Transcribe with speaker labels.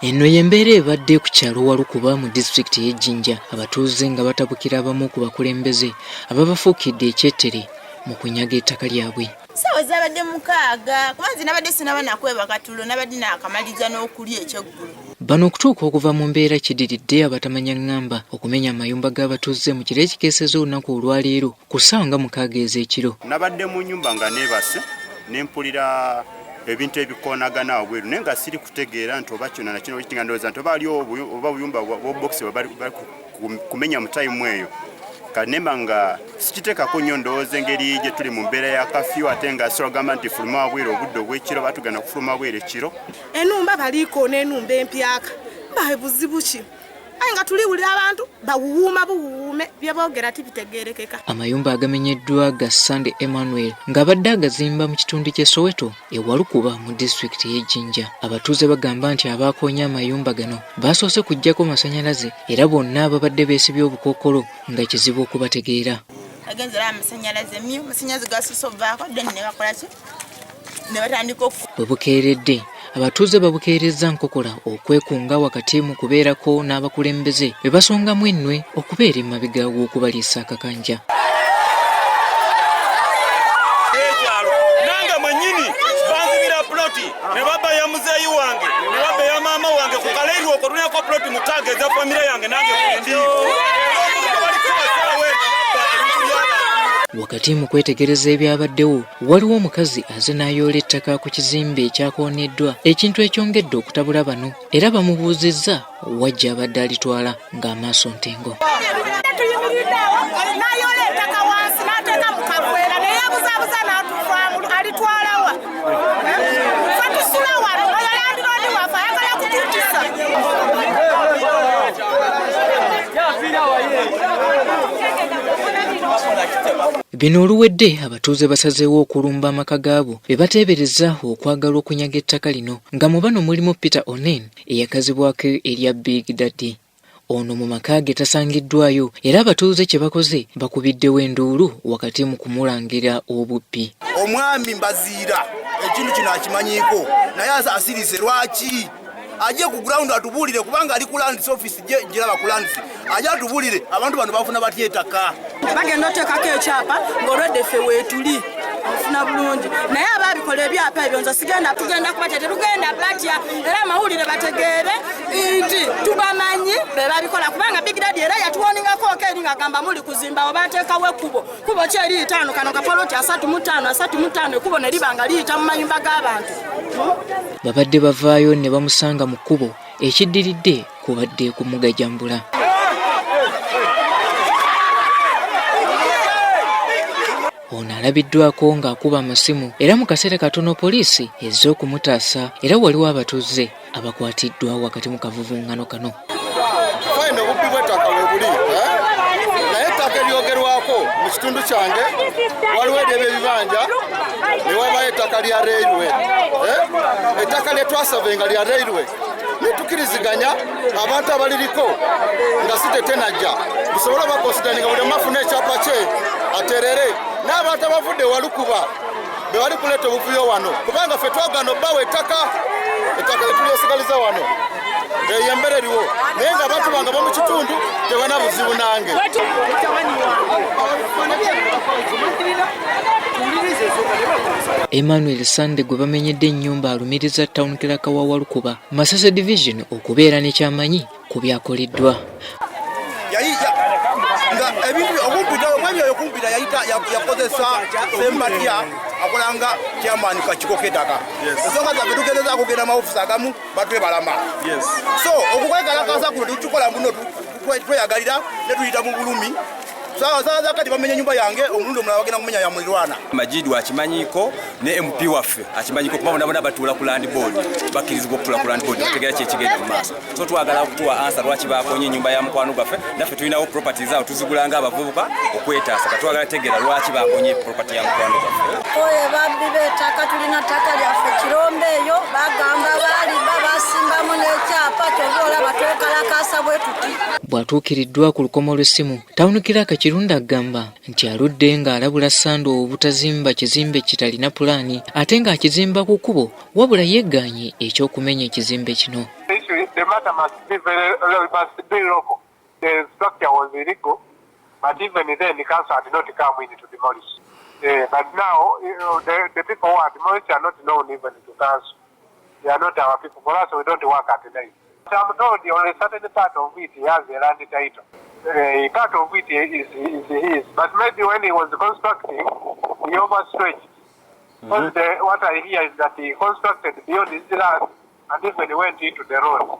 Speaker 1: Eno y'embeera ebadde ku kyalo Walukuba mu disitulikiti y'e Jinja, abatuuze nga batabukira abamu ku bakulembeze ababafuukidde ekyetere mu kunyaga ettaka lyabwe.
Speaker 2: Saawa zabadde 6 kuba nze nabadde sinaba nakwebaka tulo, nabadde naakamaliza n'okulya ekyeggulo.
Speaker 1: Bano okutuuka okuva mu mbeera kidiridde abatamanya ŋŋamba okumenya amayumba g'abatuuze mu kiro ekikeesezza olunaku olwaleero ku ssaawa nga 6 ez'ekiro.
Speaker 3: Nabadde mu nnyumba nga neebase ne mpulira ebintu ebikoonagana wabweru naye nga siri kutegeera nti oba kino nakino nga ndowooza nti oba ali oba buyumba bwa bokisi bali kumenya mu tayimu eyo. Kati nemba nga sikiteekako nnyo ndowooza engeri gye tuli mu mbeera ya kafyu ate nga sobola kugamba nti fuluma wabweru obudde obw'ekiro batugenda kufuluma wabweru ekiro.
Speaker 4: Enumba baliikoona enumba empyaka mbawe buzibu ki? Aye nga tuliwulira abantu bawuwuuma buwuwuume bye boogera tibitegeerekeka.
Speaker 1: Amayumba agamenyeddwa ga Sunday Emmanuel ng'abadde agazimba mu kitundu ky'e Soweto e Walukuba mu disitulikiti y'e Jinja. Abatuuze bagamba nti abaakoonye amayumba gano baasoose kuggyako masannyalaze era bonna babadde beesibye obukookolo nga kizibu okubategeera.
Speaker 2: Agenze era amasannyalaze myu, amasannyalaze gasoose ovaako then ne bakola ki? Ne batandika oku.
Speaker 1: Bwe bukeeredde, abatuuze babukeerezza nkokola okwekunga wakati mu kubeerako n'abakulembeze be basongamu ennwe okubeera emabega w'okubaliisa akakanja.
Speaker 5: Ekyalo nange mwennyini banzibira ploti ne babba ya muzeeyi wange ne babba ya maama wange ku kaleeri okwo tulinako ploti 6 eza famire yange nange kwendi. Era omuntu bali kuba ssaawa eno babba ebintu by'abantu.
Speaker 1: Wakati mu kwetegereza ebyabaddewo, waliwo omukazi aze n'ayoola ettaka ku kizimbe ekyakooneddwa, ekintu ekyongedde okutabula bano era bamubuuzizza wa gy'abadde alitwala ng'amaaso ntengo.
Speaker 4: Tuyimiridde awo n'ayoola ettaka wansi n'ateeka mu kaveera ne yeebuzaabuza n'atuvaamu alitwala wa? Ffe tusula wano, oyo landiroodi waffe ayagala kututisa.
Speaker 1: Bino oluwedde abatuuze basazeewo okulumba amaka gaabo be bateebereza okwagala okunyaga ettaka lino nga mu bano mulimu Peter Onen eyakazibwako erya Big Daddy. Ono mu maka ge tasangiddwayo era abatuuze kye bakoze bakubiddewo enduulu wakati mu kumulangira obubbi.
Speaker 6: Omwami Mbaziira ekintu kino akimanyiiko naye asirise lwaki? Ajje ku ground atubuulire kubanga ali ku lands office gye ngiraba ku lands. Ajje atubuulire abantu bano bafuna batya ettaka.
Speaker 4: Bagenda oteekako ekyapa ng'olwedde ffe weetuli ofuna bulungi naye abaabikola ebyapa ebyo nze sigenda tugenda kubatya tetugenda batya era amawulire bategeere nti tubamanyi be babikola kubanga Big Daddy era yatuwoningako eri ng'agamba muli kuzimba oba ateekawo ekkubo kubo ki eriyita wano kano kapoloti 35 35 ekkubo ne liba nga liyita mu mayumba g'abantu.
Speaker 1: Babadde bavaayo ne bamusanga mu kkubo ekiddiridde kubadde kumugajambula. Ono alabiddwako ng'akuba amasimu era mu kaseera katono poliisi ezze okumutaasa era waliwo abatuuze abakwatiddwa wakati mu kavuvungano kano.
Speaker 7: Fine, obubbi bw'ettaka weebuli, eh? Naye ettaka eryogerwako mu kitundu kyange waliwo ery'ebyebibanja ne wabayo ettaka lya railway, eh? Ettaka lye twasavenga lya railway ne tukiriziganya abantu abaliriko nga si tetenajja tusobole obakonsidaninga buli omu afune ekyapa kye aterere n'abantu abavudde Walukuba be bali kuleeta obuvuyo wano kubanga ffe twagaana obbawa ettaka ettaka lye tulyesigaliza wano eyo embeera eriwo naye nga abantu bange ab'omu kitundu tebalina buzibu nange.
Speaker 1: Emmanuel Sande gwe bamenyedde ennyumba alumiriza Town Clerk wa Walukuba Masese Division okubeera ne ky'amanyi ku byakoleddwa.
Speaker 6: Omwami oyo kumpita yakozesa Ssembatya akola nga chairman kakiiko k'ettaka. Ensonga zaffe tugezezaako kugenda mu maofiisi agamu batwebalama. So okukwekalakaasa kuno tukikola muno tweyagalira ne tuyita mu bulumi. Sawa sawa za kati bamenye nyumba yange omulundi omulala bagenda kumenya ya mulirwana.
Speaker 8: Majid akimanyiko ne MP waffe akimanyiko kuba bona bona batuula ku land board bakkirizibwa okutuula ku land board okutegeera ki ekigenda mu maaso. So twagala okutuwa answer lwaki baakonye ennyumba ya mukwano gwaffe naffe tulinawo properties awo tuzigula nga abavubuka okwetaasa kati twagala tegeera lwaki baakonye property ya mukwano gwaffe.
Speaker 9: Oyo babbi b'ettaka tulina ttaka lyaffe Kirombe eyo bagamba baaliba basimbamu n'ekyapa kyova olaba twekalakaasa bwe tuti.
Speaker 1: Bw'atuukiriddwa ku lukomo lw'essimu, Town Clerk Kirunda agamba nti aludde ng'alabula Sande obutazimba kizimbe kitalina pulaani ate ng'akizimba ku kkubo wabula yeegaanye eky'okumenya ekizimbe kino.
Speaker 10: matter must be local. The structure was illegal, but even then the council had not come in to demolish. But now, the people who are demolished are not known even to council. They are not our people. For us, we don't work at night. So I'm told only certain part of it he has a land title. Part of it is his. But maybe when he was constructing, he overstretched. Because what I hear is that he constructed beyond his land and even went into the road.